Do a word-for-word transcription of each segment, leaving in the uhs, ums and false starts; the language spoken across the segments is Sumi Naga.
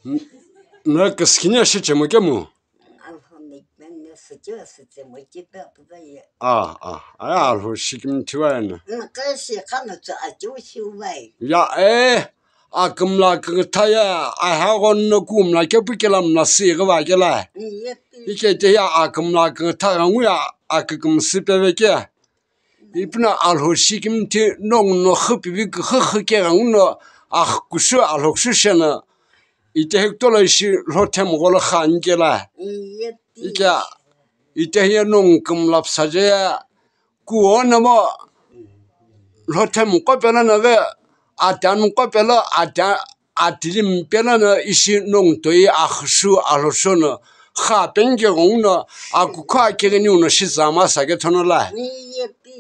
N-, no kisikini ashi chemo kemu. Alhou mekmen ne suchu asütse mo kipe apüza ye. Ah, ah, aya Alhou shikimthi wa ena. Naka shi khana tsu achu shi uwai. Ya, eh, akümla kükütha ya, ahaghon no kumla kepu kela mla si ghiva kela. Yepi. Ike te ya akümla kükütha ghangu ya akükümsü peve ke. Ipuno Alhou shikimthi nongu no khüpivi küxü xü ke ghangu no axü kushu Alhou kushu shena. Itehi kutolo ishi lhothemu gholo kha ani kela. Yepi. Ike, itehi ye nongu kümla psa je ya kuo nomo lhothemu qo pelo no ghi, atianu qo pelo, atia-, atilimu pelo no ishi nongu toi axüshu Alhou sho no kha penike ghenguno akukho akighi niu no shiza masa ke thono la. Yepi,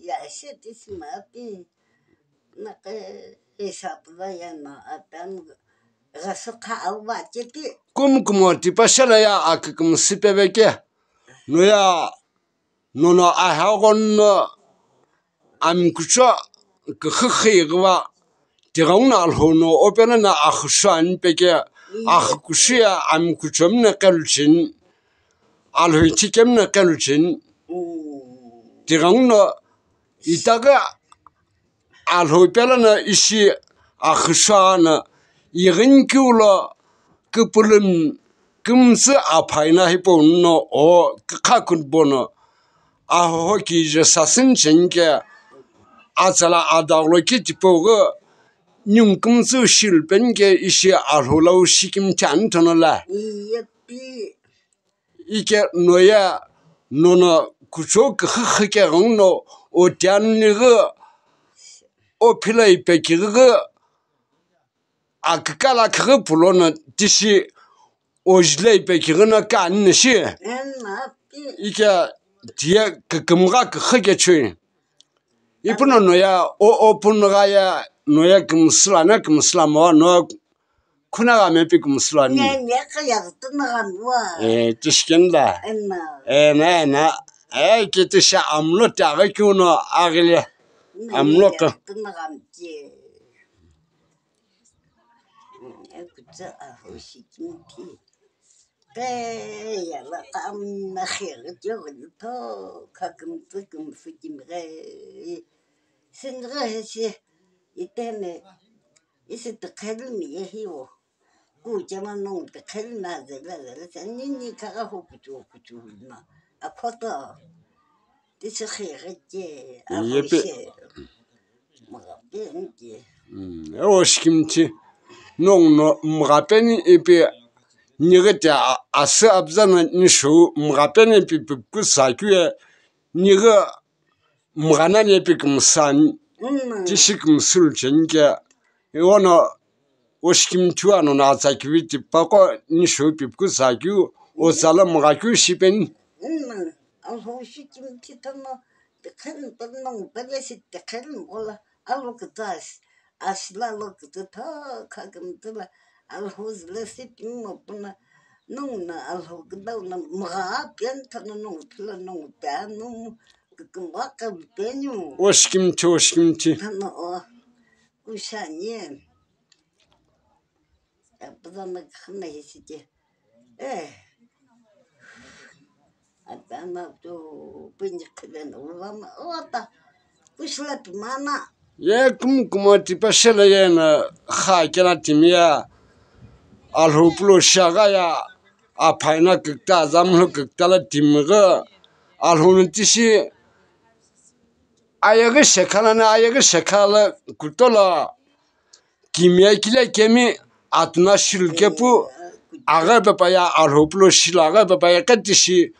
ya she tisi mapi. Nake, e, sapüla ya na, apianu ghasu kha auva cheti. Kumkumo tipashela ya akükümsü peve ke. No ya, nono ahaghon no amikucho küxü xü ghiva. Tighenguno Alhou no opelo no axüshu ani peke, axü kushu ya amikucho mine qelucheni. Alhou ithi kemine qelucheni. Tighenguno itaghi Alhou pelo no ishi axüshu ani, ighini kiu lo küpülümi kümtsü aphaina hipau no o kükha kubo no ahoho kije sasüni chenike atsala adaghulo kitipau ghi ningu kümtsü shilu penike ishi Alhou lau shikimthi ani thono la. Yepi. Ike noye nono kuchou küxü xü ke ghenguno otianuni ghi, ophilai pekighi ghi, akükala khighi pulo no tishi ojilai pekighi no kani nishi. Ike tiye kükümgha küxü ke chui. Ipuno noye o, opunugha ye noye kümsüla, ne kümsüla mo, no khunagha mepi kümsüla ni. Ne, ne kaya tünagha mo. Eh, tishikeni la. Ena. Ena, ena. Eh, kitishi amlo tiaghi kiuno aghile. Amlo ka. Tünagha mche. Ekutsa ahoshi kimthi. Kaya la kamna khere jogli tho, kha kümtsü kümsü kimghe. Singhe hesi itene, isi tiqhelimi yehi o. Kuchema nongu tiqhelimi azela zela, se nini kagha ho kuchu kuchu na. Akhoto. Tisi xighi che, yepe. Mghape nike. Mm, ewo shikimthi. Nongu no mghape ni ipi nighi te a-, asü abza na nishu mghape ni ipi pipuku sakyu ye nighi mgha nani ipi kümsani. Mm. Tisi kümsülu chenike. Ewo no Oshikimthi wa nono atsa kivi tipaqo nisho pipuku sakyu, otsala mgha kyu shipeni. Ina, Alhou shikimthi tono, tiqheni tono, nongu pele si tiqheni mola, alo kutsa as-, asila alo kutsa tho, kha kümtsü la, Alhou zile si pimo puna, nongu na Alhou kudau na mgha pian tono nongu pila nongu pianu, kükümgha kavi peniu. Oshikimthi, oshikimthi. Tono o. Kushani. Apuzana khana hisike. Eh. Apana tu pinji khilena ulama ota. Kushla tumana. Ye kum kumo tipashela yena kha kena timiya. Alhou pulo shagaya. Aphaina kükta, zamlu kükta la timiga. Alhou nuntishi. Ayaghi shekha lana, ayaghi shekha la kutola. Kimia kile kemi atuna shilu kepu aghi pepa ya Alhou pulo shilu aghi pepa ya ketishi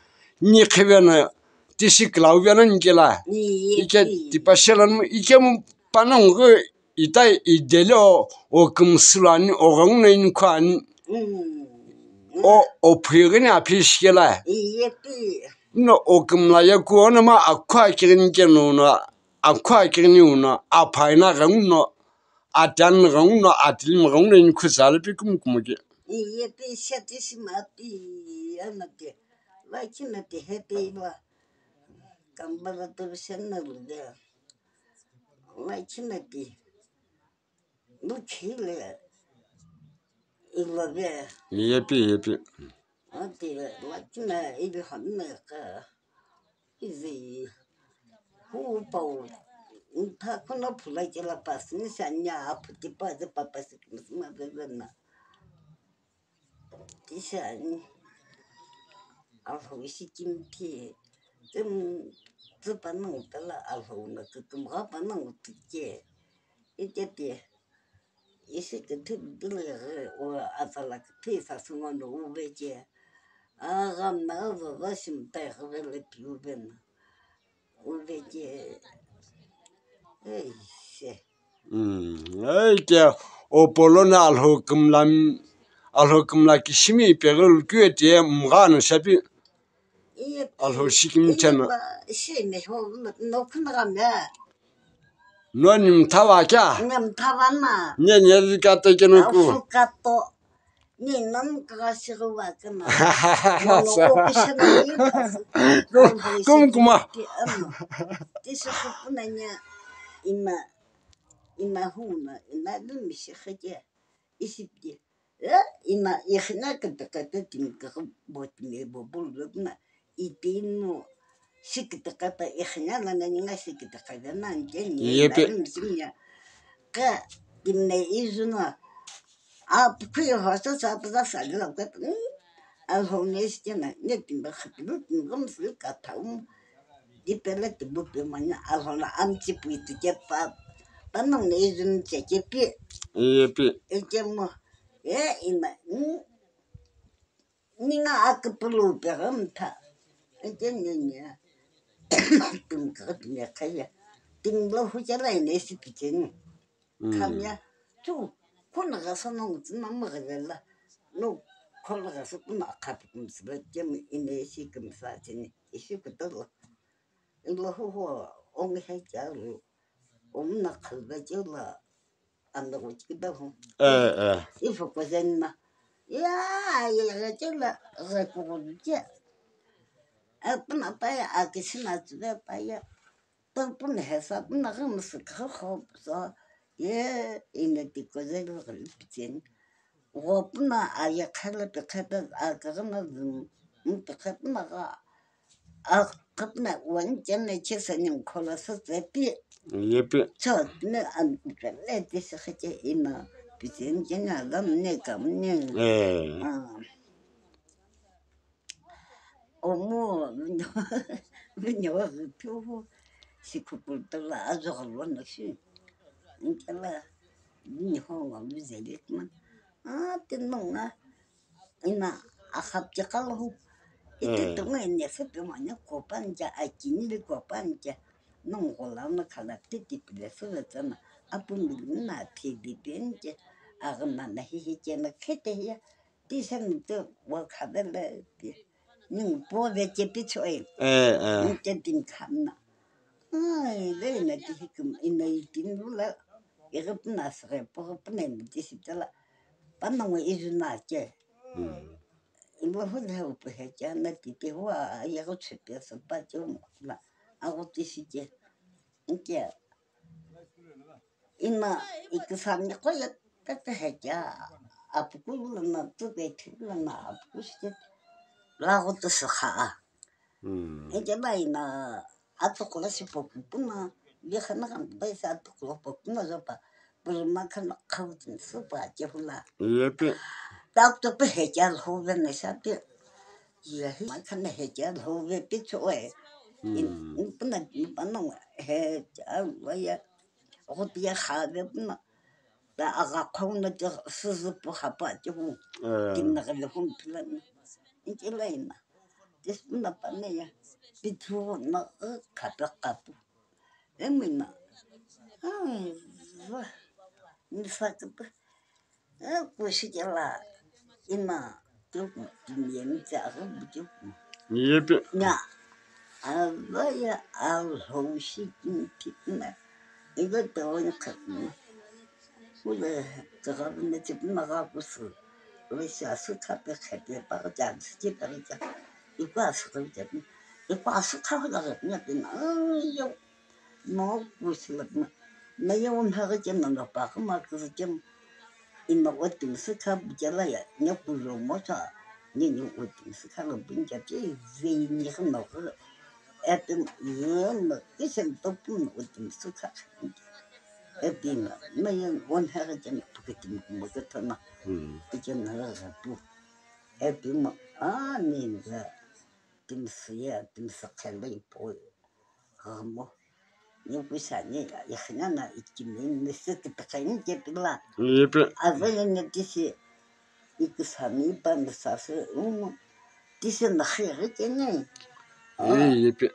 ni khivena tishi kilau vena nikela. Ike tipashela nu ikemu panongu ita idele o, o kümsülu ani, o ghengu no inikhu ani. O, o phighi ni aphi shikela. No o kümla ye kuo no ma akhu akighini keno no, akhu akighini uno, aphaina ghengu no, atian ghengu no, atilim ghengu no inikhu zale pi kumukumu ke. Iye pi shati shima pi, ana ke, lakina pi hepe iwa, kambala to shana lude, lakina pi, luchile, Ilove. Yepi, yepi. Ati, lakina ili hamna ka. Izi. Hu pau. Ntha kuna phula kela pasini sanya aputi pa de papa sikima bebena. Tisani. Alhou ishi kimthi. Tim tsupanang tala alhou na tutum ghapanang tike. Itete. Ishi kithu dile o atala kithu sasunga no uveche. Agam na vava shimtai ghavele piuvena. Uveche. Ei, she. Mm, ei, ke opolo na alhou kümla, alhou kümla kishimi peghi lukue tie mgha no shapi. Iye, alhou shikimi iye chena. Ba, she me ho, no, no, kuna ga me. No ni mthawa kya? Ni mthawa na. Nye, nye, zika to keno ku. Afu kato. Ni nam kagasi ruwa kana. Mono ko kushana ni kasi. Kum kuma. Ti ano. Ti se ko kuna nya ima, ima huna, ima dun mi se khake. Isipti. E, ima ikhina kata kata tin ka bot me bo bul na. Itinu sikita kapa ikhina la na ninga sikita kapa na nje ni. Yepe. Ka timne izuna. A pukui hosa sa pula sa la ka. Alhou ne sitena ne timba khapulu timba msli ka thaum. Dipela tibu pe manya alhou la amchi pui tike pa. Panong ne izun che ke pi. Yepe. Eke mo. E ima. Ninga akapulu pe ghamtha. Eke ne ne. Tum ka tum ya kaya. Tim lo hu chala ne si picheni. Kamya, tu, kuna gasa na ngutsuna mghalela. No, kola gasa kuna akhapi kumsila, jem ine ishi kumsa chini, ishi kutala. Ilo ho ho, ongi hai chalu, omna khalba chela, anda go chikida ho. Eh, eh. Ifo ko zenna. Ya, ya, ya, chela, ga ko go che. Apna pa ya, akisina tsube pa ya. Tapun hesa puna ghi msükha kho so ye ina tiko zelo ghi picheni. Gho puna aye khala pe khata a kagana zum mpe khatna gha a khatna wan chene chesa ning khola sa tsepi. Yepe. Cho ne an kale te se khache ina picheni chene adam ne kam ne. Eh. Ah. Omo vinyo vinyo ghi piu sikupultala azogha lo na shi. Nkela vinyo ngo vizeletman. Ah, tinonga ina akhap chakalo. Ite tunga ine sepe manya kopancha akini le kopancha. Nongola na khala titi pile suvetsana. Apu milina thibi penche. Agna na hihi chena khete ya. Tisa mtu wa khabele ti. Ning po ve che pichoi. Eh, eh. Ning te tin khamna. Ai, le na ti hikum ina itin lula. Ire puna sere po puna mi ti sitala. Pana ngo izuna che. Hmm. Imo hu le hu pe he cha na ti te wa ya go che pe sa pa che mo la. A go ti si che. Nke. Ina ikisami qoya pepehecha apuku lana tupethu lana apuku shite lago tusukha. Mm. Ejaba ina atukula si poku puna likhana kan baisa atukula poku na zopa puluma kan khautin supa chehula. Yepe. Tak tupehecha lhove na sapi. Yehi makhana hecha lhove pichoe. In puna pano hecha waya. Ghupiya khave puna. Ta aga khawna ti suzu pu khapa ti hu. Eh. Timna gale hum pilana. Inti laina. Tispuna paneya. Pithu na khapa kapu. Emina. Ai, va. Ni sakata. Eh, kushikela ina tuku timieni tsaku butuku. Yepe. Na, avaya alhou shikin tikna. Iga tawani kakna. Ule kakabina tipna kakusu. Ule shasu kape kape paka jansi tipaka ja. Ikwa asu kape ja. Ikwa asu kape ja. Ayo. No kushila na. Na ya won haga jem na pa ka ma kusu jem. Ino o timi sükha buchela ya, ne kulo mo sa, ne ne o timi sükha lo buncha che, vei ni khino ko, epi, ye no, kisen to pun o timi sükha. Epi no, me ye on ha ga chen pukiti mo ko to na. Hmm. Chen na ga pu. Epi mo, a, ne ga, timi sü ye, timi sükha lo ipo. Amo, ni kusa ni, ikhina na ikimi ni siti pekeni ke pila. Yepe. Avele ni tisi, ikisami pa ni sasi, umu, tisi na khiri kene. Yepe.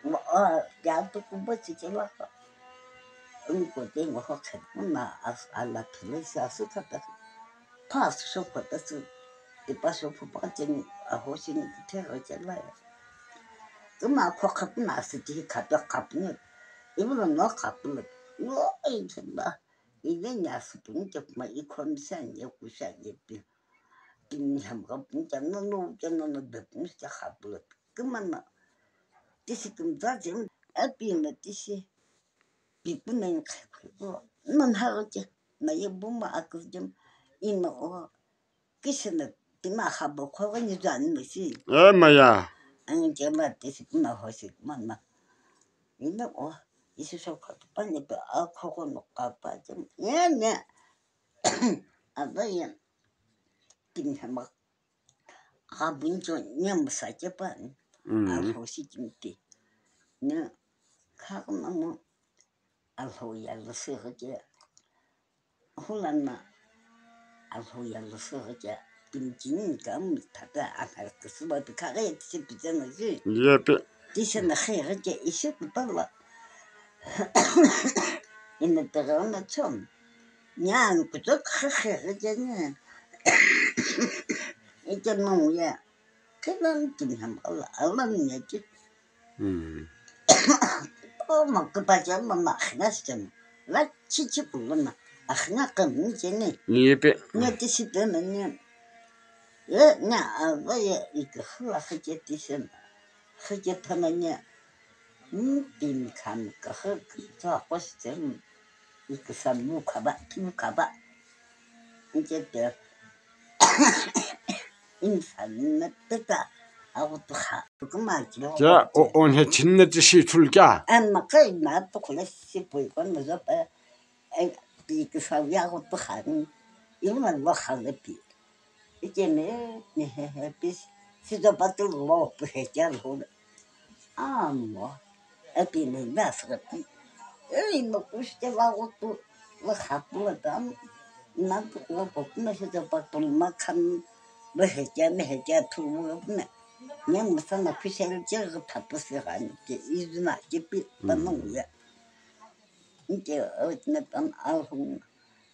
Mo, a, ya tu kumba tiki la ka. Umu kote ngo ho khe, na as, ala pili sasi kata. Pas so kata su, ipa so pupa tini, aho sini kithero kela ya. Kuma kho khapuna asiti khape khapuni. Ibu no khapuni. No, ei, kheba. Ile nya supuni ke kuma i khomisa nye kusha nye pi. Tini ham khapuni ke no, no, ke no, no, be puni ke khapuni. Kuma na. Tisi kumza jem. Api na tisi. Pi puna in khapuni. No, na ha ke. Na ye buma akuzjem. Ino o. Kisina tima khabo khogo ni zani masi. Eh, maya. Ani jema tisi kuma hosi kuma na. Ina o, isi so kha pa ni pe a khogo no kapa jema. Ya, ya. Aba ya. Timi hama. Khabun jo nyam sa ke pa. Mm. A hosi kimti. Na kha kuma mo. Alhou ya lüsü ghi ke, hulana alhou ya lüsü ghi ke, timi cheni kam thata ana küsüba pi khaghi tisi pizena ji. Yepe. Tisi na khe ghi ke isi kupala. Ina pegana chon. Nyan kutok khe khe ghi ke ni. Ike nong ya. Khinan timi hama ala, ala ni ya ki. Hmm. O ma kupa ja ma ma khina stem. La chi chi puluna. Akhina kam ni jeni. Yepe. Ni tisi pe na ni. Ye na ava ye ike hula khike tisi. Khike thana ni. Hmm, pin kam ka kha ka ko stem. Ike samu kaba, tu kaba. Ike te. Insan na peta, agutu kha, tukuma kilo. Kya, o, on he chinna ti shi thul kya? An ma kai na to kule si pui kon mo zo pa, e, pi ki sa ya agutu kha ni, ima lo kha le pi. Ike me, me he he pi, si zo pa tu lo pu he kya lo. Amo, epi ni na srati. Ei, mo kuste la gotu, la khapula tam. Na tu la pop na se ta pa pul ma khan, ba he kya, me he kya thu mo na. Nya mo sa na kushel je ga thapu se ga ni ke, izna ke pi, pa no ya. Nke, o, na tam alhung.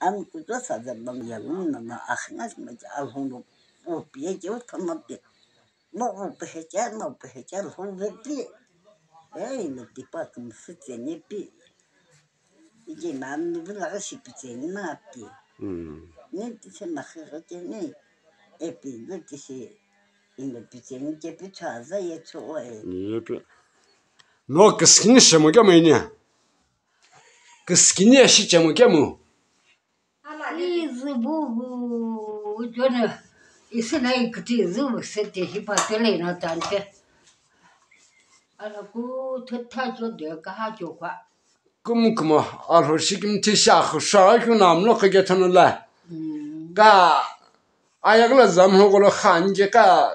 Am kujo sa ja bang ya, na, na, akhna ma ja alhung lo. O, pi ye je o thama pi. Mo pehecha, mo pehecha lhou vepi. Ei, mo tipa kümsü tseni pi. Ije mami vila si pitseni mapi. Hmm. Ni tise makhiro tseni. Epi, ni tise ino pitseni ke pi tsaza ye tso e. Yepe. No kiskini shemo kemo ini. Kiskini ya shi chemo kemo. Izi vuvu jone, isi na ikiti izi vuse te hipa tele na tante. Ala ku thotha jo de kaha jo kwa. Kumkumo, alho shikim ti sha khu sha kyu nam lo khage thono la. Mm. Ka, ayagla zam ho golo khan je ka,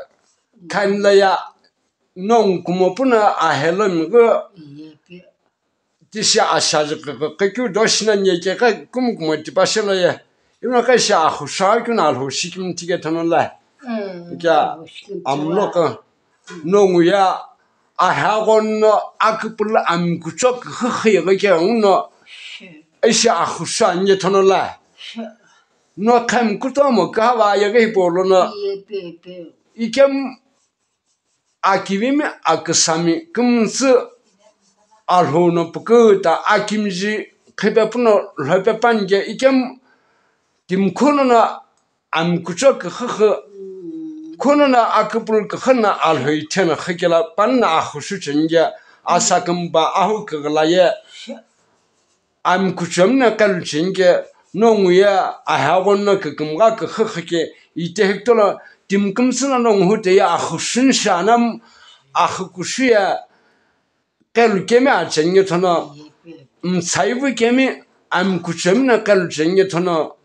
khan la ya, nong kumo puna a helo mi go. Iye ke. Tishi ashaji kekekekeu do shina nyekeghi kumkumo tipashelo ye. Ino kashi axu sha keu no Alhou shikimthi ketono la. Mm, kya Alhou shikimthi amlo wa. Ka nongu ya ahaghono akupulu amkucho kekekeyeghi ke uno. Shi. Ishi axu sha nyetono la. Shi. No khamkutomo kahava yeghi hipolono. Iye pe pe. Ikem akivimi akisami kümtsü Alhou no püküta akimiji khipe puno lhope panike ikem timi khunono amkucho küxüxü khunono akupulu küxü no Alhou itheno xükela panino axu shu chenike asa kümpa ahu küghüla ye. Amkuchomi no kalu chenike nongu ye ahiaghono kükümgha küxü xüke, itehi kutolo timi kümtsü no nongu hu te ye axüshüni shi anamu axükushu ye qelu kemi acheni ye thono, mtsaivu kemi amikuchemi no qelu cheni ye thono,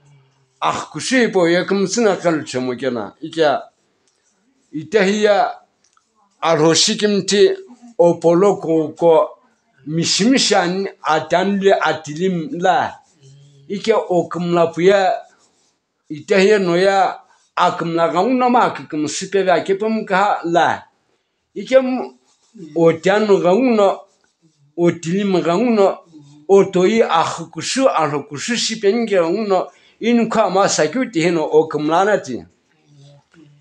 axükushu hipau ye kümtsü no qelu chemo keno, ike itehi ye Alhou shikimthi opolo koko mishimishi ani atanli atilimu la, ike okümla puye itehi ye no ye akümla ghanguno ma kükümsü peve akepemu kaha la, ike mu otanu ghanguno, otilimu ghanguno, otoi axükushu, alhokushu shipeni ke ghanguno, inikhu ama sakeu tihi no okümla nati.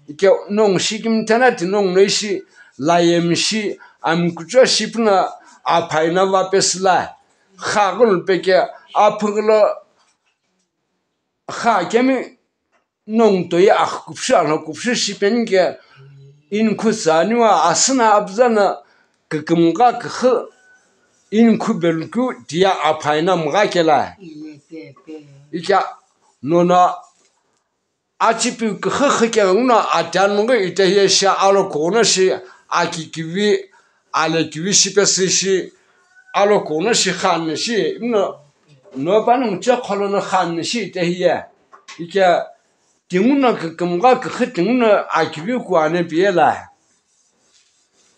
Ike nongu shikimthi nati nongu no ishi layemi shi, amikucho shipu no aphaina vapesü la, xaghulu peke aphughulo xa kemi nongu toi axükupshu alhokupshu shipeni ke inikhu tsüaniwa asüna abüzana kükümgha küxü inikhu belukeu tiye aphaina mgha kela. Ike nono achipiu küxü xüke ghanguno atanughi itehi ye shi alokughuno shi akikivi alekivi shipesü shi alokughuno shi xanni shi imno no panongu che kholono xanni shi itehi ye. Ike tinguno kükümgha küxü tinguno akivi kuane piye la.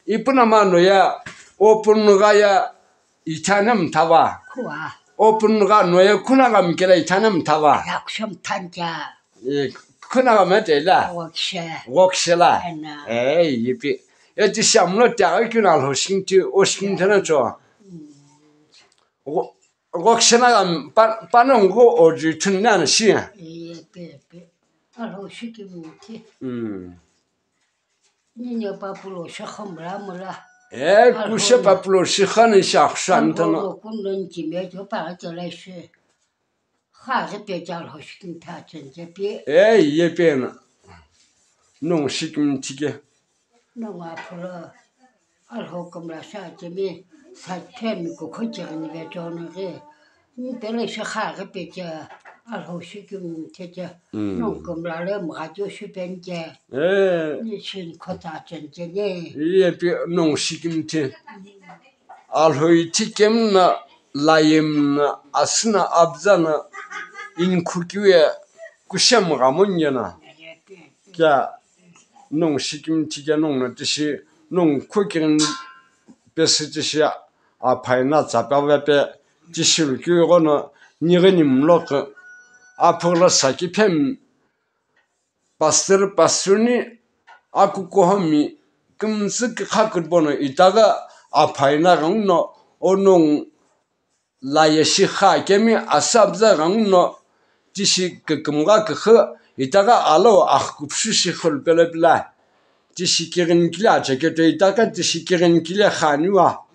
Ipu no mano ye opunu gha ye ithani mthava. Khuwa. Opunu gha no ye khuna gha mkela ithani mthava. Yakusho mthanja. E, khuna gha mete la. Ghokishe. Ghokishe la. Ena. E, yipi. E ti shamlo ta ga kina lo shinti o shinti na cho. Mm. Gho-, ghokishe na gha pa-, panongu o ji thun na na shi. Yipi, yipi. Alhou shikimthi. Mm. Ninyo papulo shikha mla mla. E, kushe papulo shikha ni shakhshan tano. Kundo nchime jo pa tele shi. Kha ghi pe cha Alhou shikimthi acheni che pi. E, ye pe na. Nongu shikimthi ke. Nongu aphulo. Alhou kümla shi achemi, sa themi kukhu chighi ni ve chono ghi. Ni pele shi kha ghi pe che, Alhou shikimthi che. Mm. Nongu kümla le mgha jo shipeni che. Eh. Ni shin khota chen che ne. Iye pi nongu shikimthi. Alhou ithi kemi no, layemi no, asüna abüzana, inikhu kiu ye kushe mgha monye na. Kya nongu shikimthi kya nongu no tishi, nongu khukighini pesü tishi aphaina tsapava pe tishi lukeu ighono nighini mlokü aphughulo saki phemi pastor, pastor ni akukuhomi kümtsü kükha kübono itaghi aphaina ghenguno o nongu laye shi kha kemi asü abüza ghenguno tishi kükümgha küxü itaghi alo axükupshu shi xulu pelo pila. Tishi kighini kile acheketo itaghi tishi kighini kile xaniwa.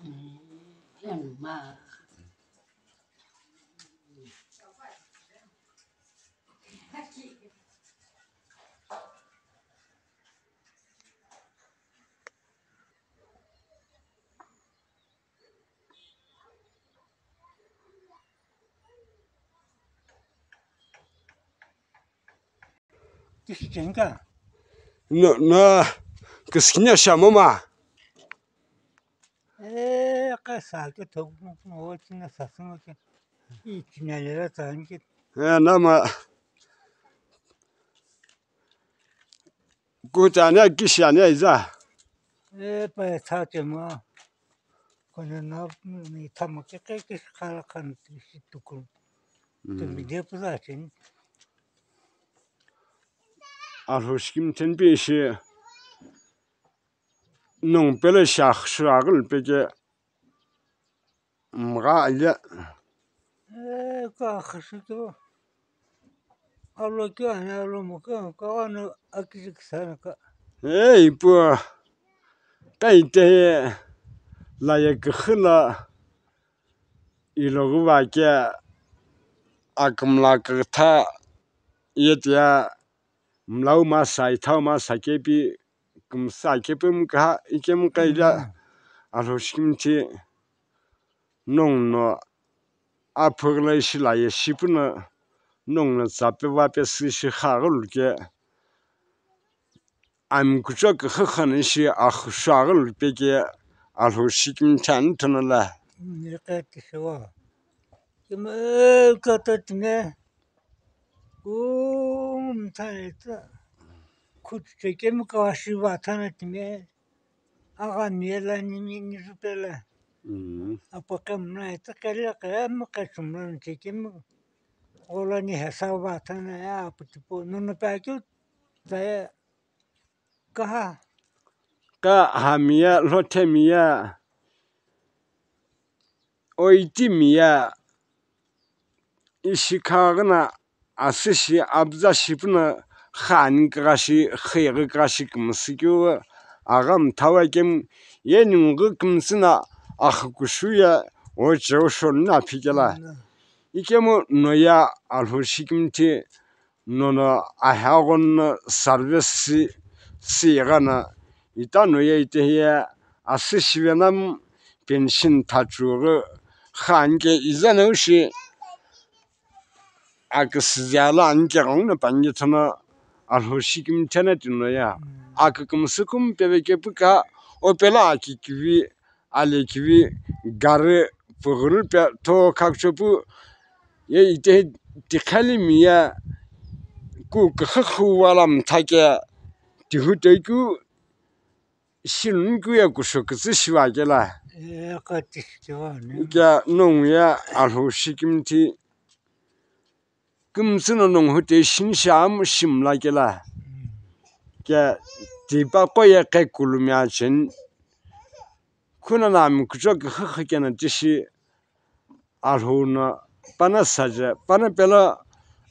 No, no, kiskinya shamoma. Eh, kasa ke thok mo, mo, tina sasung ke. Itina lera tsan ke. Eh, nama. Kutani akishani aiza. Eh, pa tsa te mo. Kono na mi thama ke ke ke khala khan shi tukul. Mm. Tumi de puza chen. Alhou shikimthi pi shi. Nongu pelo shi axüshu aghili peke mgha aye. Eh, ka axüshu to. Alo kyo ani alo mo kyo ka ano akisi kisana ka. Eh, ipu. Ka ite laye küxü la iloghi va ke akümla kükha ye tia mlau masa ithau masa kepi kümsa kepi mkha ikemu kaila. Mm. Alhou shikimthi nongu no aphughulo ishi laye shipu no nongu no tsape vape süshi kha aghülu ke, ami kuchou küxü khani shi axü shu aghülu peke Alhou shikimthi ani thono la. Niqe tishiwa. Kime kata tine. Kumtha eta. Khutu chekemi kawashi vathana tine. Agha miyela nini nirupela. Mm. Apo kemna eta kele kemu kachumna chekemi. Ola ni hesa vathana ya apu tipo. Nono pa kyu taya. Kaha. Ka hamiya, lhothemiya, oitimiya, ishi khaghina asüshi abza shipuna khani kaghashi, khighi kaghashi kümsü keu agha mthawa kemu ye ningughi kümsü na axü kushuye ocheu shonu na phikela. Mm. Ikemu noye Alhou shikimthi nono ahiaghono service si, si ighana, ita noye itehiye asü shivenamu pension thachughi kha anike izaneu shi aküsüzela anike ghenguno panike thono Alhou shikimthi ani tinoye. Akükümsü kumu peve kepu ka opela akikivi alekivi gari pughulu pe tho khakchopu ye ite tikhali miye ku küxüxü wala mthake tihu toikeu shiluni keu ye kusho kütsü shiva kela. Eh, ka tishi tiwa ne. Kya nongu ye Alhou shikimthi kümtsü no nongu hutei shini shi amu shimla kela. Kya tipa qoye qe kulumia cheni. Khuna na ami kuchou küxüxü kena tishi Alhou no pana saje, pana pelo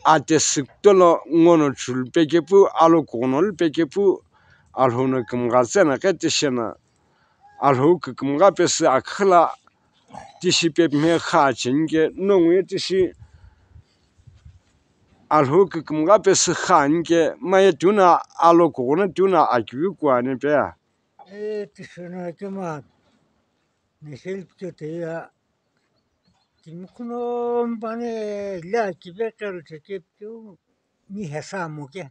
ate sükutolo ngono chulu pekepu, alo kughuno lu pekepu, Alhou no kümgha tsena qe tishi na. Alhou kükümgha pesü akhüla tishi pepme kha chenike, nongu ye tishi Alhou kükümgha pesü kha anike, maye tuna alo kughuno tuna akivi kuani pe. E, tishi na kema, nishil pike te ya, timi kuno mbane le akive kalo cheke pike ni hesa mo ke.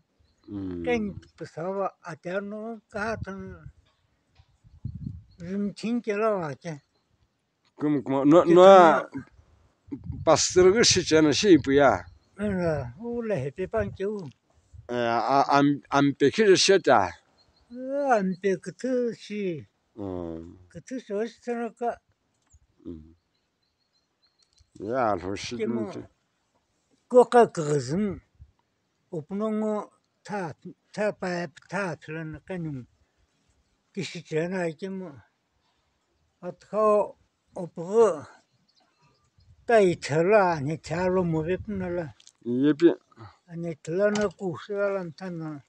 Mm. Ken pesava atano ka tan rim thin kela wa ke. Kum kuma no, no pastor ghi shi chena shi ipu ya. Ula hepe pan ke u. Eh, a, am, am pe khi shi ta. Am pe kütü shi. Mm. Kütü shi shi chena ka. Mm. Ya, Alhou shi kemu. Ko ka kızım. Opunongo tha, tha pa, tha philana kanum. Kishi chena kemu. Atha opugo. Ta ithela, ani thalo mo ve puna la. Yepi. Ani thela na ku sala mthana.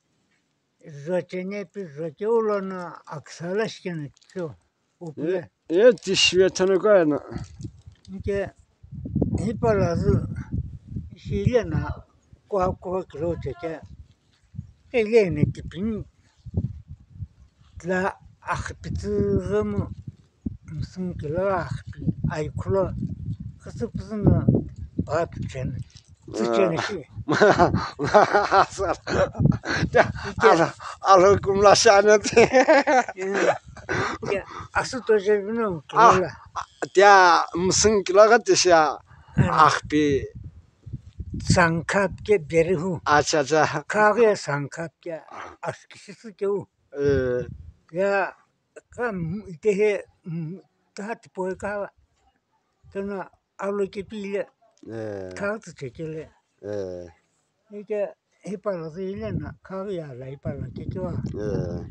Zachene pi zache ulana aksala shikena cho. Upule. E, e, tishi ve thana ko ena. Nke, hipala zu, ishi ile na, kwa, kwa kilo cheke. Ile ne tipin, tla akhipitsi gemu, msum kilo akhipi, ai kulo, khasupuzuna, ba tu chen. Tsucheni shi. Alo, alo kumla shana te. Ya, asu to je bino, ah, kila. Tia msing kila ka te sha. Ah. Akhpi. Sangkhap ke berihu. Acha, acha. Kage sangkhap ke askisi su ke u. Eh. Ya, ka m-, ite he, m-, ta tipo ka. Tena alo ke pile. Eh. Ka tu che ke le. Eh. Ike, hipala zi ile na, ka ya la hipala ke ke wa. Eh.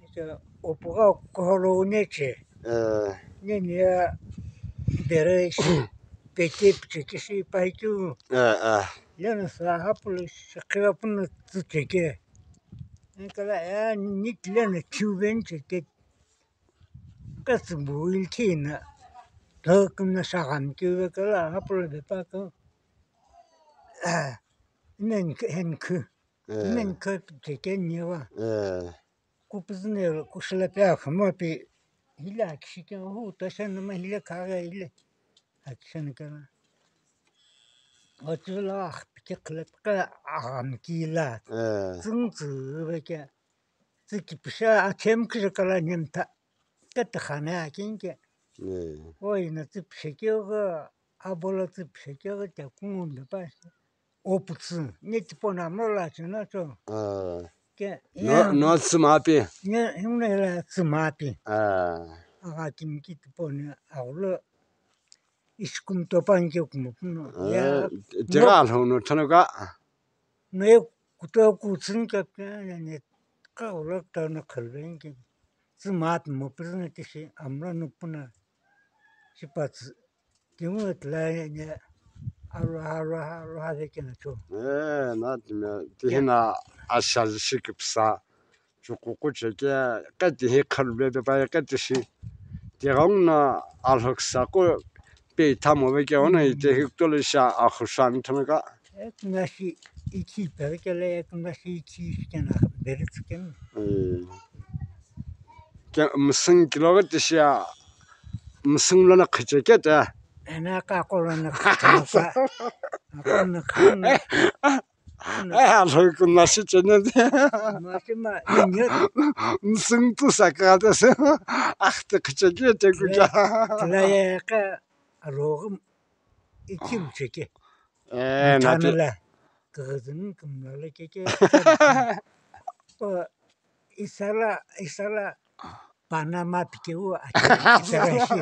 Ike, opuga koholo ne che. Eh. Ne ne ya bere shi, pete piche ke shi pa kyu. Eh, eh. Lena sa hapule shi kira pun tu che ke. Ike la ya ni le na chu ben che ke. Ka tsübu ilthi na, to kümna shaghan kiwe kala, hapula bepa ko, ah, nen k-, hen khü, eh, nen khü cheken yewa. Eh. Kupuzune kushla pe akhama pe, hila kishike hu, tashan nama hila kaga hila, action kana. Otula akhpi Kikhilat ka aghamkila. Eh. Tsüngtsüve ke. Tsü kipisha athem khire kala nemtha. Kete khane akin ke. Eh. Oi na tsü pishekeu ga, abola tsü pishekeu ga te kungun de pa. Oputsü, ne tipona mlo la chena cho. Ah. Ke, no, ya. No tsü mapi. Ne, himne la tsü mapi. Ah. Aga kimki tipone, agulo. Iskum topan ke kumo puno. Ah, ya, tega no. Alhou no thana ka. Ne kuto kutsün ke, ne, ne, ka ulo ta na khalben ke. Tsü mapi mo prizna tishi, amla no puna. Shipatsü. Timu tlai ne alo, alo, alo, alo, kena cho. Eh, na timi, tihina asha shikipsa, chukuku cheke, kati hi khalbe pe pa, kati shi. Tigong na alhoksa ko pe thamo ve ke ona, ite hi tole sha akhushan thana ka. Ek nashi ichi pe ke le, ek nashi ichi kena berit ken. Eh. Ke, msing kilo ke tishia, msing lo na khiche ke ta. Ena ka ko lo na khiche ka. Ko na khana. Ai, alhou ku na shi chene. Ma shi ma, inyo. Msing tu sa ka ta se. Ah, te khiche ke te ku ja. Tla ya ka, alo, ikim cheke. Eh, na te. Kagazin kumla le ke ke. O, isala, isala, Panama pikeu, ake, isala shi.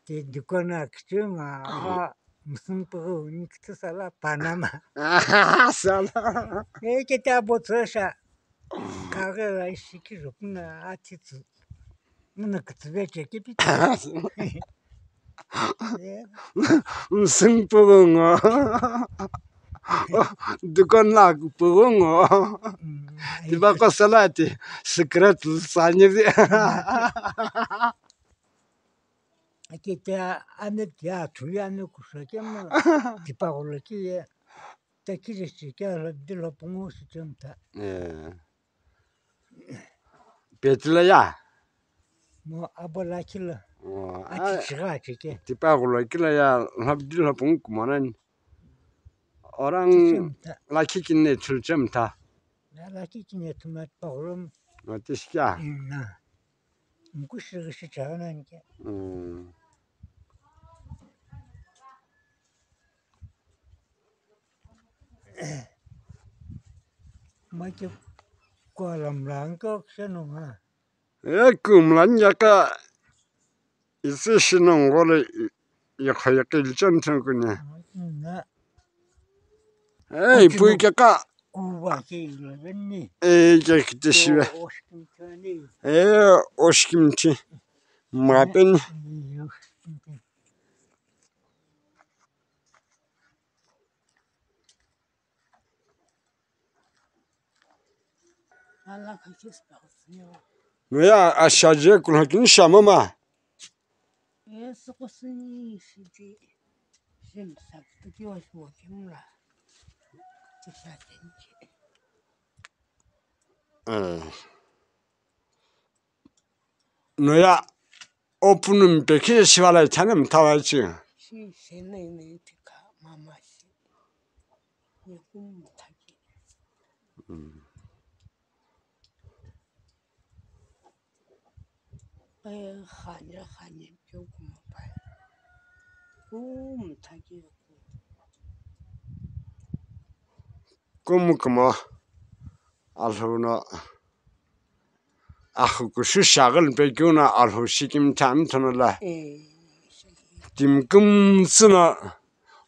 Te dukana kichunga, a, msing pagau, ni kitu sala, Panama. Sala. E, ke ta bo tsosha. Kage la ishi ki rupna, a, titsu. Nuna kutsüve cheke pita. Msing pugungo. Dukan la pugungo. Mm, tiba ko salati secret sanyiri. Akita ane tia thuya ne kusake ma. Tipa golo ki ye. Takiri si kya lo dilo pungu si chumta. Eh. Petila ya? Mo abo lakhi lo. Oh, achi a, chiga chike. Tipa gulo kila ya, lhap di lhap ngu kumanan. Orang lakhi kinne chul chemta. Na lakhi kinne tumat pagrum. Notice kya? Na. Mkushi gishi chaga nan ke. Mm. Maki kualam lang ko kse nung ha. E kumlan yaka isi shinong gole i, i khayi kil chan thang kune. Na. Ei, pui ke ka. Kuwa ke eleven ni. Ei, ke kite shiwe. Oshkim chani. E, oshkim chi. Ma pen. Oshkim chi. Ala kha kis pa kusiyo. No ya, ashaje kulhakin shamama. Yesu kusini shiti. Shim saktuki washimokimla. Tishatenki. Eh. No ya, opunu mpekhi shivala ithane mthawa chi. Shi shenene tika mama shi. Yekum mthaki. Mm. Ai, khanya, khanya, pyo kuma pai. Kum thaki. Kum kuma. Alhou no. Akhukushu shaghal pe kyu na alhou shikim tham thono la. Eh. Timkum tsuna.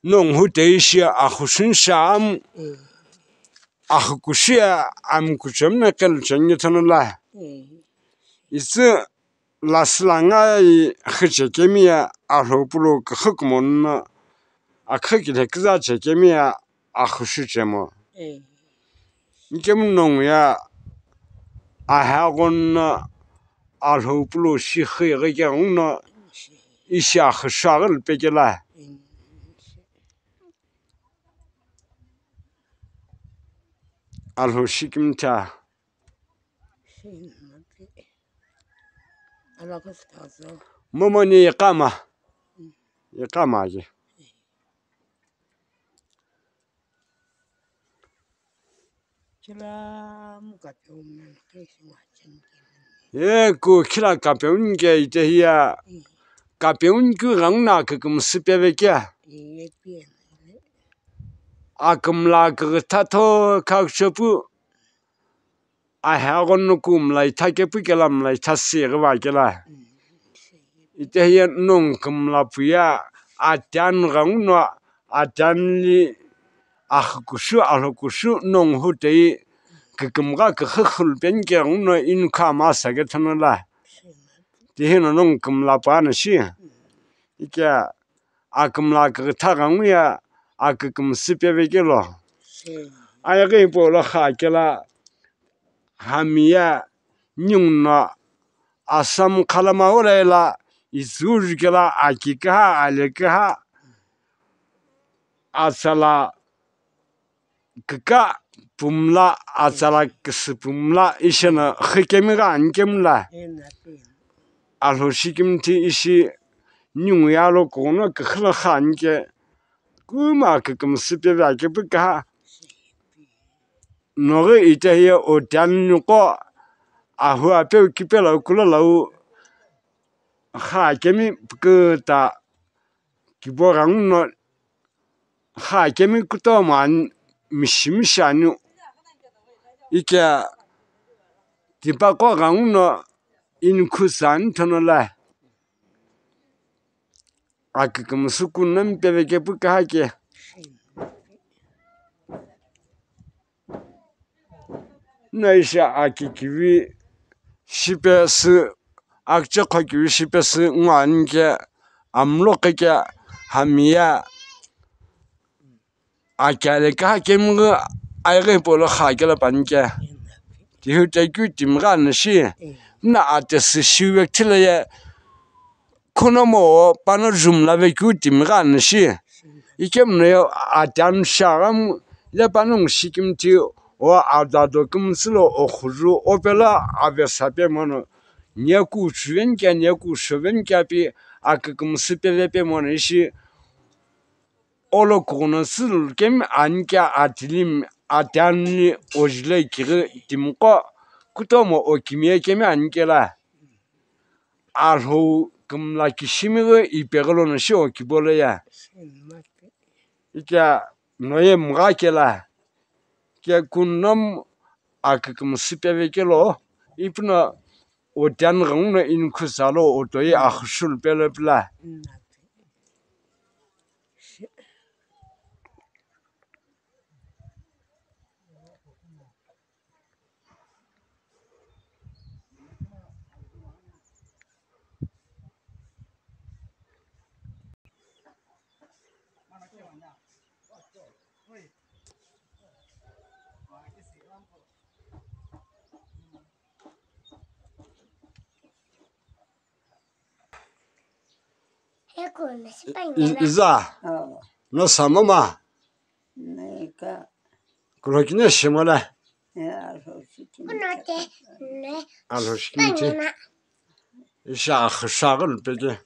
Nong hu teishi akhushun sham. Eh. Akhukushu ya amkucham na kel chengi thono la. Eh. Itsu lasla nga i khiche kemi ya alhou pulo khukumon na akhu kile kiza che kemi ya akhushu chemo. Eh. Nkemu nong ya ahagon na alhou pulo shi khi ghi ke ong na ishi akhushu aghil pekela. Eh. Alhou shikim tha. Momo ni iqama. Iqama ye. Khila mu kapeuni ke ishi wacheni ke. Ye ku khila kapeuni ke ite hiya. Kapeuni ku ganguna ke kumsü peve ke. Ye pie. Akümla kükütha tho khaküshepu. Ahe aghonu ku mlaitha kepu kela mlaitha sighi va kela. Ite hiye nongu kümla puya atian ghanguno atianli axü kushu, alhou kushu nongu hutei kükümgha küxü xulu peni ke ghanguno inukha masa ke thono la. Tihino nongu kümla puana shi. Ike akümla kükütha ghanguye akükümsü peve kelo. Ayeghi hipau lo kha kela hami ye ninguno Assam khalama ulaila izurikela aki kaha, ale kaha, atsala küka pumla, atsala küsü pumla, ishena xükemi gha ani kemla. Alhou shikimthi ishi ningu yalo kono küxüla kha ani ke kuma kükümsü peve akepu kaha. Noghi ite hiye otian niko ahu apeu kipela kulolau kha kemi püküta kibo ghanguno kha kemi kutomo ani mishimishi ani ike tipaqo ghanguno inikhu sa ani thono la. Akükümsü kunami peve kepu kaha ke. Naisha aki kivi shipesü, akichekho kivi shipesü ngo ani ke amlo ke ke hami ye aki ale kaha kemi ghi ayeghi hipau lo kha kela pani ke. Tihu tekeu timi gha ani shi. Na atesü shive thila ye. Khunomo pano jumla vekeu timi gha ani shi. Ikemu no ye atian shaghamu le panongu shikimthi o adado kümsülo o khuju o pelo avesa pe mono. Nieku chuveni kea, nieku shoveni kea pi akükümsü peve pe mono ishi. Olo kughunasü lukemi ani kea atilimi atianli ojuloi kighi timiqo kutomo o kimiye kemi ani kela. Alhou kümla kishimighi ipeghi lono shi o kibolo ye. Ikea noye mgha kela. Ke kunomu akükümsü peve kelo ipuno otian ghanguno inikhu salo otoye axüshulu pelo pila. Iza. No samama. Kulhokini shimala. Alhoshikini. Isha akhusha gulpeke.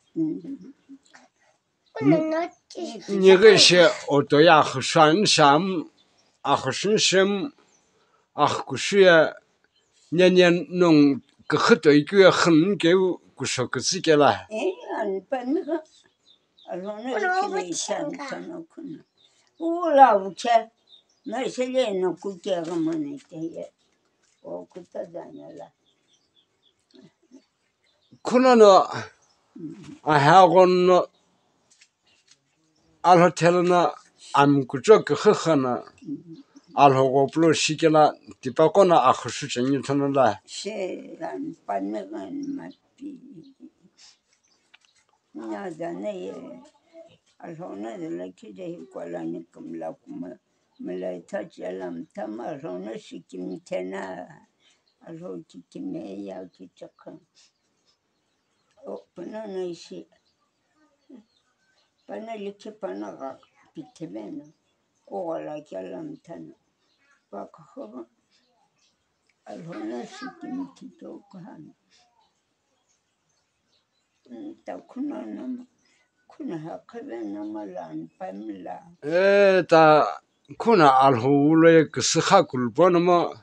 Nighi shi otoye axüshuani sham, axüshuani shem, axükushuye nene nongu küxü toikeu ye xü keu kusho kütsü kela. Ula uche, mesele no kuke ghamane teye. O kuta danyala. Khunono ahe aghono alhothelono ami kuchou küxü xüno alhogho pulo shikela tipaqono axüshu chengi thono la. She ani pani gani mapi. Nya dane ye alhono de la kide hi kwalani kümla kuma. Mlaitha chela mthama alhono shikimthena. Alhou kikimiye ya kichakha. O, pano no ishi. Pano likhi pano gha pithimeno. Kughola kela mthana. Pakhoba. Alhono shikimthi to kuhani. Ta khuno nama, khuno ha khabe nama lan pamila. Eh, ta Khuna Alhou ulo ye küsüxa kulüpono mo,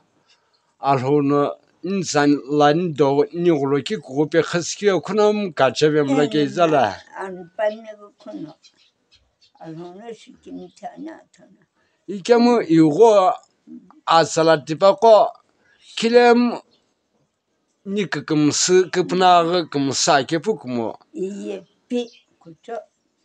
Alhou no nizani lani do nighulo kikughu pe khüsükeu khuna mu kacheve mla ke izala. Ani pani khuna. Alhou no shikini thana thana. Ikemu igho atsala tipaqo khilemu ni kükümsü küpünaghi kümsü akepu kumo. Iye pi kucho.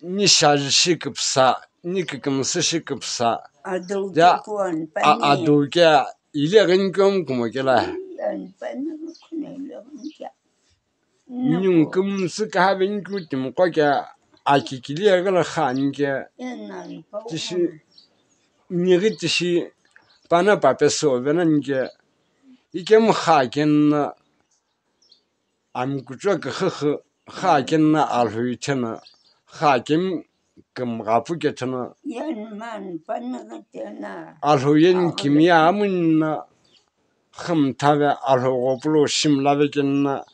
Ni shaji shi küpsa, ni kükümsü shi küpsa. Adou ya, ke kuan a-, pani. Adou ke ile ghin kyom kumo kela. Iyan pani khuna ile ghin kya. Ni kümsü kaha ben kyu timi qo ke akikili agala khan ke. Iyan pani. Tishi, nighi tishi pana pape so venan ke. Ikemu kha kenna, ami kuchou küxüxü kha kenna Alhou ithena, kha kemi kümgha pu kethena. Yeni mani pani kethena. Alhou yeni kimi ya amunna, khümthave Alhou ghopulo shimlave kenna.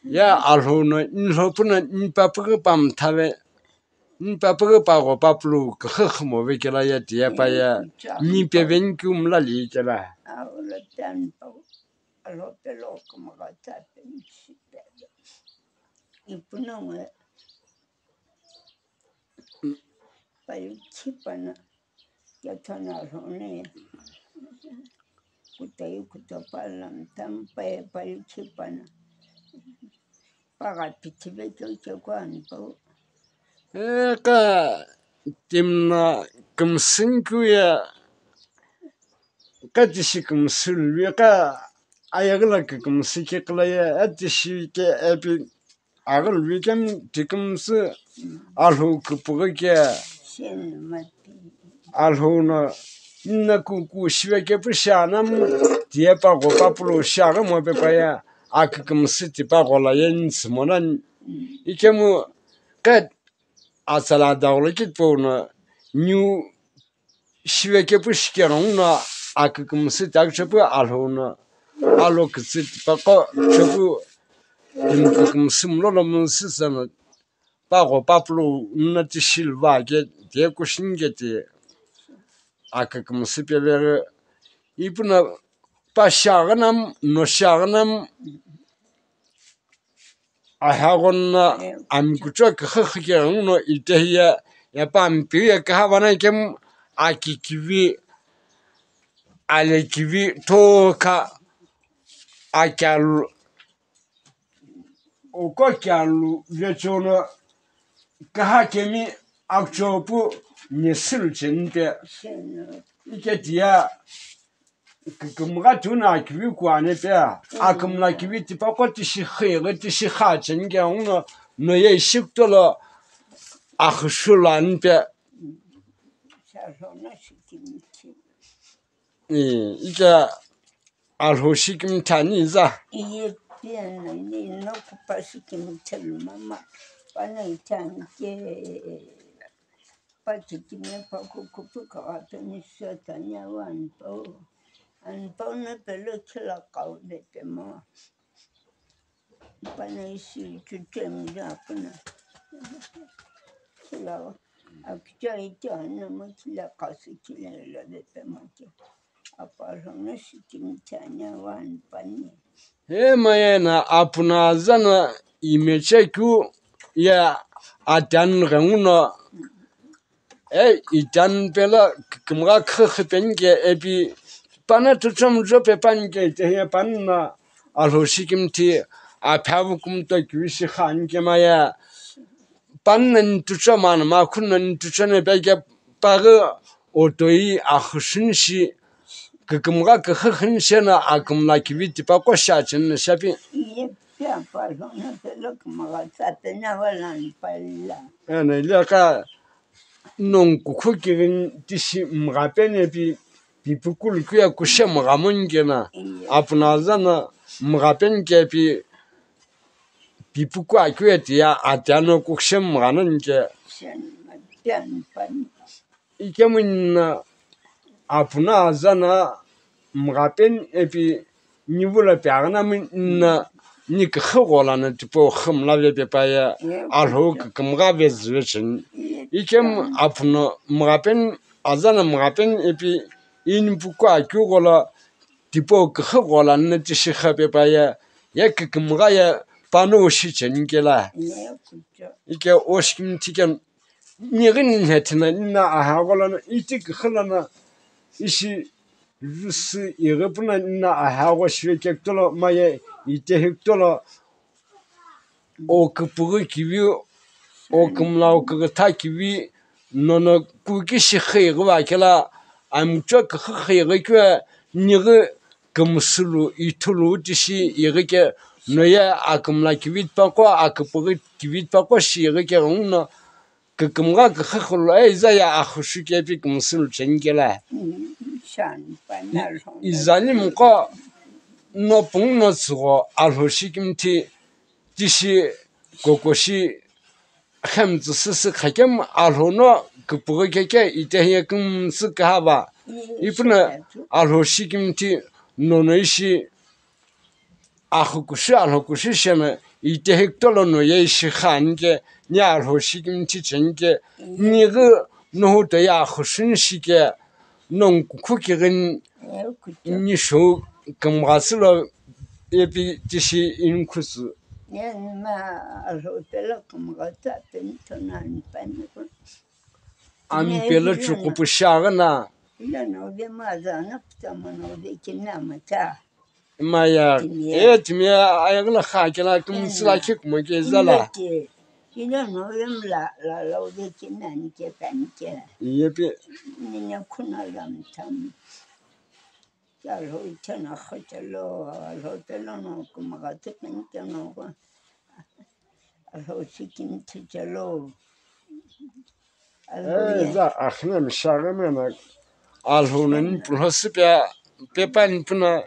Ya Alhou no inlhopu no nipapüghü pamthave, nipapüghü pagho papulu küxüxü move kela ya tiye pa ya, nipeveni kümla li kela. Aula tan pa. Alo pelo kümgha tsa pe shipe. Ipuno nge payu khipana yathana rhone. Kutayu kutopa lam tam pa payu khipana. Pagha pithive kyo kyo kuan po. Eka timna kümsünküye, ka tishi kümsülvi ka ayagüla kükümsü kikülaye, atishi ke epi aghülvi kemi tikümsü Alhou küpüghü ke. Alhou no nna kuku shive kepu shianamu tiye pagho papulu shiaghi mope paya akükümsü tipagho la ye nsümonani. Ikemu qe atsala daghulo kitipou no niu shive kepu shikerongu no akükümsü tiaghi chepu Alhou no alo kütsü tipaqo chepu timi kükümsü mlolo müsü seno pagho papulu nna tishi lva ke tiye kushini ke ti akükümsü peveghi ipuno pa shiaghi namu no shiaghi namu. Ahaghonna ami kuchou küxüxü keghenguno itehiye, epa ampiye kahavana kemu akikivi, alekivi, thokha, akialu, oko kialu vechono kaha kemi akuchou pu nesülu cheni pe. Iketiya kükümgha tuna akivi kuane pe, akümla kivi tipaqo tishi xighi tishi kha cheni ke nguno noye ishi kutolo axüshulu ani pe. Ike Alhou shikimthi ani iza. Iye pena ni no kupa shikimthi mama. Pana itani ke. Pati kime pa kukupu kawa pe ni sota ni awa anpau. Anpau na pelo kila kau de pe mo. Pana ishi chuche mja kuna. Kila wa. Akicha ita na mo kila kasi kila la de pe mo ke. Apa rona shikimthi ani awa anpani. He mayena apuna zana imeche kyu ya atan ghenguno. E itan pela kümgha khüxü penike epi pana tuchom jo pe panike tehe panna Alhou shikimthi aphavu kumto kivishi khanike maya. Panna nituchomana makhunna nituchone peke paghi otoi axüshünshi kükümgha küxüxünshena akümla kivi tipaqo shiacheni shapi. Iye pe apa rona pelo kümgha tsa pe na wala anpala. Ena ile ka nongu kukhu kighini tishi mgha peni pi, pipu kulu kuya kushe mgha monkena, apuna zana mgha peni ke pi, pipu kua kuya tiya atiano kukshe mgha nani ke. Ikemu nna apuna azana mgha peni epi nivu la pe aghana mu nna ni küxü ghola na tipau xü mla ve pe pa ye Alhou kükümgha ve züve cheni. Ikemu apuna mgha peni azana mghapen ipi inpuku akeu gholo tipau küxü gholo nna tishi xape pa ye, ye kükümgha ye pano ushi cheni kela. Ike oshikimthi ke nighi ninhe thina nna aha gholo no iti küxü lono ishi jusü ighi puna nna aha gho shive kekutolo maye itehi kutolo. O küpüghü kivi, o kümla o küghütha kivi, nono kuki shi xighi va kela, amchuo küxü xighi keu, nighi kümsülu, ithulu tishi ighi ke, noye akümla kivi tipaqo, aküpüghü kivi tipaqo shi ighi ke, ghenguno kükümgha küxü xulu, ei, iza ye axüshu kepi kümsülu cheni kela. Izani mqo no pungu no tsügho Alhou shikimthi tishi kokoshi xemtsü süsü khakemu Alhou no küpüghü keke itehi ye kümsü küha va. Ipuno Alhou shikimthi nono ishi axü kushi, Alhou kushi shena itehi kutolo no ye ishi xani ke, ni Alhou shikimthi cheni ke, nighi nohu to ye axüshu ni shi ke, nongu kukhu kighini ni shou kümgha silo epi tishi inkhusu. Ani pelo chukupu shiaghi na. Maya, e timi ayaghi la kha kela kümsü la khikuma ke zala. Yepi. Alhou ithena xachelo, Alhou pelo no kümgha tipeni keno ko. Alhou shikimthi chelo. Eh, za akhne mishaghi mena Alhou nani pulho sipia pepa ni puna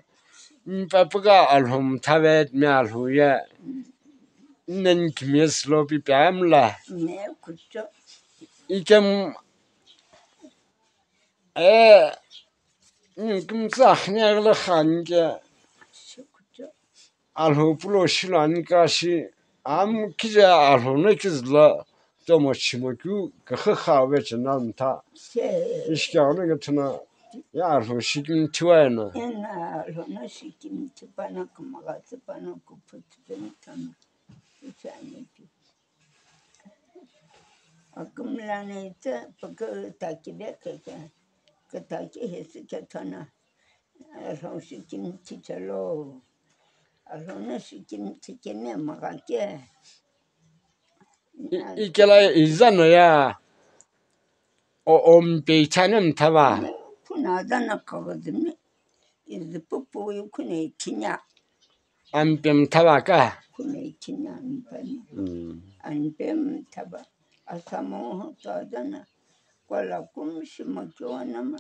ni papüga Alhou mthavet mi Alhou ye nani kimes lo pi pia amla. Ikem, eh, ni kimtsa akhne agla khan ke. Alhou pulo shilo ani kashi, am kije Alhou no kizlo tomo chimo keu küxü xawe chena mtha. Ishike ono ke thina ya Alhou shikimthi wa ena. Ena Alhou no shikimthi pano kümgha tipano kuphu tipeni tano. Ichani pi. Akümla ne ite peke taki be keke. Ke taki hesi ke thana. Alhou shikimthi chelo. Alhou no shikimthi kene magha ke. I, ikela izano ya. O, o mpe ichane mthava. Kuna zana kagazimi. Izi pupu yu kune ichinya. Ampe mthava ka. Kune ichinya ampani. Mm. Ampe mthava. Asamo to zana. Kwala kumshi makiwa nama.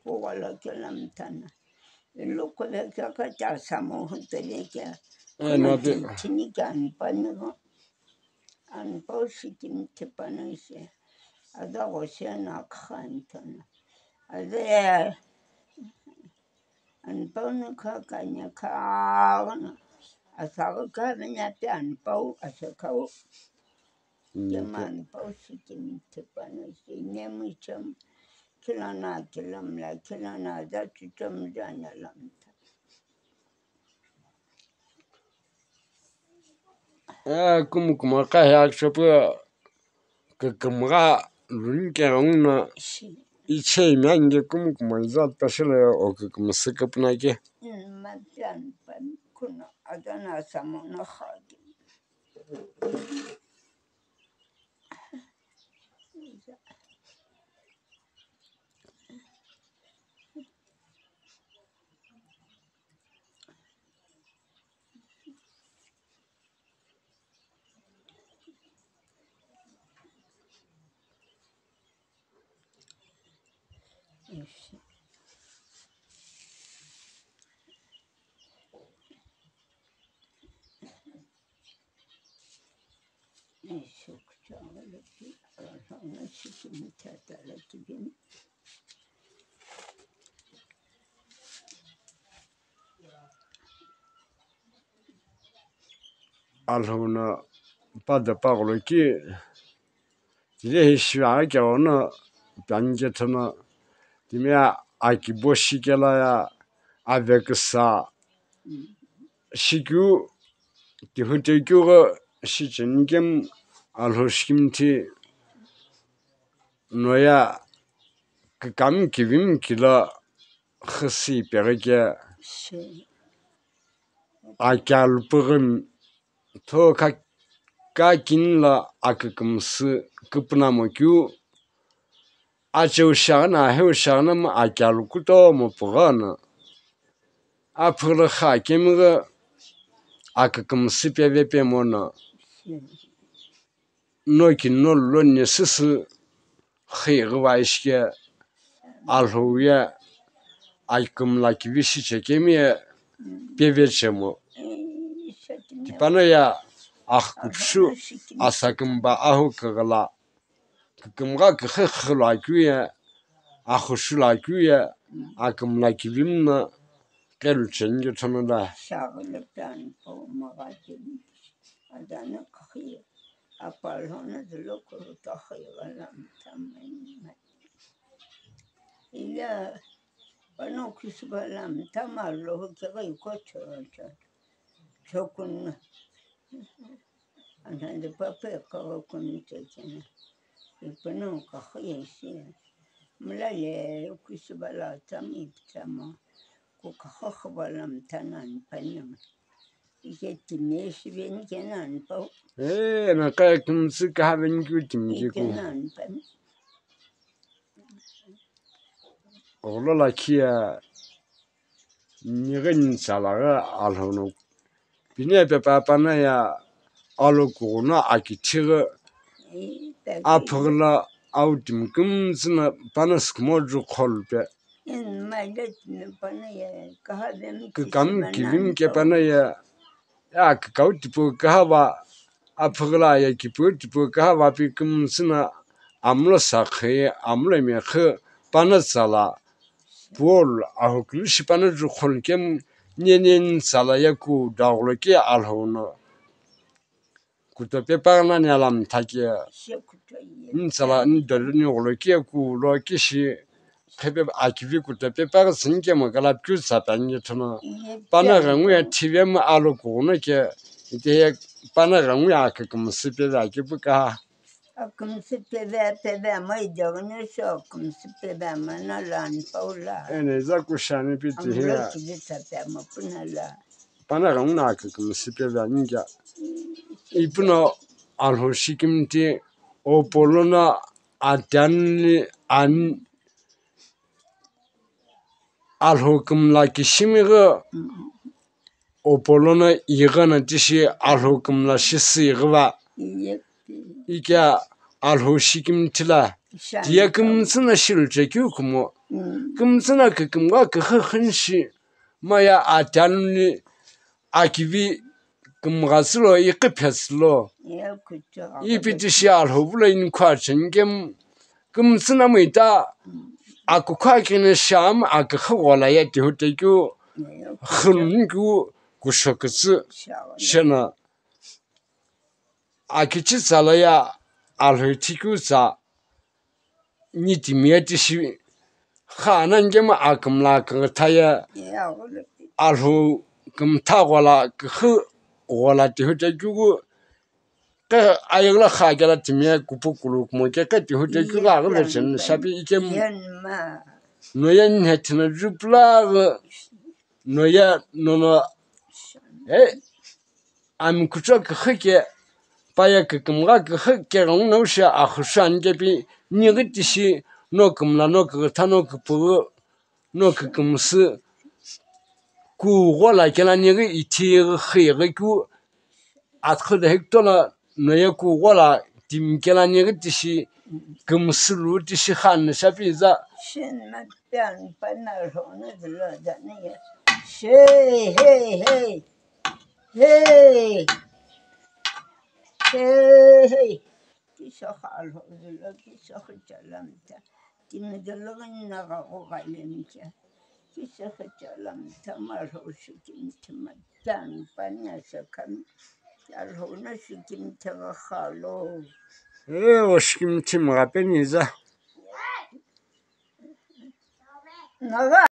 Kuwala kela mtana. Ilo kule kia kati asamo hutele kia. Eh, kuna no, ti-, tini kia anpani ho. Anpau shikimthi pano ise. Ada goshe na khan tana. Ada anpau no kha kanya kha na. Asaga kha benya pe anpau asakau. Kemani pausi kini tipana si nemu cham. Kilana kilamla kilana za chucham jana lamta. Eh, kumukuma ka ya chopu kükümgha luni ke ungna. Ichei miange kumukuma iza tashila o kükümsü kapuna ke. Mapian pan kuna adana samona khaki. Alhou no pa da pa gholo ki Tilehi shiaghi keghono piani kethono timi akibo shikela ya aveküsa shikeu tihutekeu ghi shicheni kemu Alhou shikimthi noye kükami kivimi kilo xüsü ipeghi ke akialu püghümi tho kha kakini lo akükümsü küpünamo keu acheu shiaghi no aheu shiaghi no mu akialu kutomo püghü no aphüghülo kha kemi ghi akükümsü peve pemo no no kini no lo ne süsü xighi va ishi ke Alhou ye akümla kivi shichekemi ye peve chemo. Tipano ye axükushu asakümba ahu kughala kükümgha küxü xülu akeu ye axüshu lo akeu ye akümla kivimi no qelu cheni kethono la. Adana kahi apalhona dilo kuruta khayigala mthamani. Ila pano kisibala mthama lo kega iko cho cho chokun. Anande pape kawa kun chekena. Ipano kahi isi. Mlale kisibala tami tama. Ku kaha khabala mthana ni panama. Ike timi shiveni kenan pau. Eh, na kaya kümsü kaha veni keu timi ke ku. Kenan pan. Olo lakhi ye nighi ni tsala ghi Alhou no pine pe papa no ye alo kughuno akithi ghi aphüghülo au timi kümtsü no pano sükümo ju kholu pe. Kükami kivimi ke pano ye akükau tipau kaha va aphüghülo ye kipau tipau kaha va pi kümtsü no amulo sakhü amulo mekhu pano tsala Paul ahukulu shipano ju kholu kemu nene ni tsala ye ku daghulo ke Alhou no kutope paghi nani ala mtha ke ni tsala ni dolu ni ghulo ke ku lo ke shi qhipe akivi kutope paghi tsüni kemu kala piu tsa piani kethono pano ghengu ye thivemu alo kughuno ke ite ye pano ghengu ye akükümsü peve akipu kaha. Akümsü peve peve ama ideghi no sho akümsü peve ama na la ni paula. Ene za kushani piti hiya. Amlo kiji tsa pe ama puna la. Pano ghengu no akükümsü peve ani kya. Ipuno Alhou shikimthi opolono atianli ani Alhou kümla kishimi ghi opolono ighi no tishi Alhou kümla shisü ighi va. Ike Alhou shikimthi la tiye kümtsü no shilu chekeu kumo. Kümtsü no kükümgha küxü xüni shi maya atianli akivi kümgha tsülo iqi phetsülo. Ipi tishi Alhou vulo inikhu acheni kemu kümtsü no mu ita akükhu akini sham akükhu ghola ye tihutekeu xüluni keu kusho kütsü shena akichi tsala ye Alhou ithikeu tsa ni timi ye tishi kha nani kemu akümla küghütha ye Alhou kümtha ghola küxü ghola tihutekeu Qe ayeghi lo kha kela timi ye kupu kulu kumo ke qe tihu te kugha aghi vecheni shapi ikemu. No ye nhethina jupulaghi, no ye nono, he, ami kucho küxü ke, pa ye kükümgha küxü ke ghenguno shi axüsü ani kepi, nighi tishi, no kümla, no kükütha, no küpüghü, no kükümsü, kugho la kela nighi ithi ghi xü ghi keu, atxü de hektola noye kugho la timi kela nighi tishi kümsü lu tishi khan shapi za. Shen ma pian pana rhona dilo dani ya. She, hey, hey. Hey. Hey, hey. Kisa kha lo dilo, kisa kha chalam ta. Timi dilo gani na ga go ga le mi cha. Kisa kha chalam ta ma lo shi kim tima. Chan panya sakhan, Alhou no shi kimthe gha khalo. E, oshikimithi mgha peni za.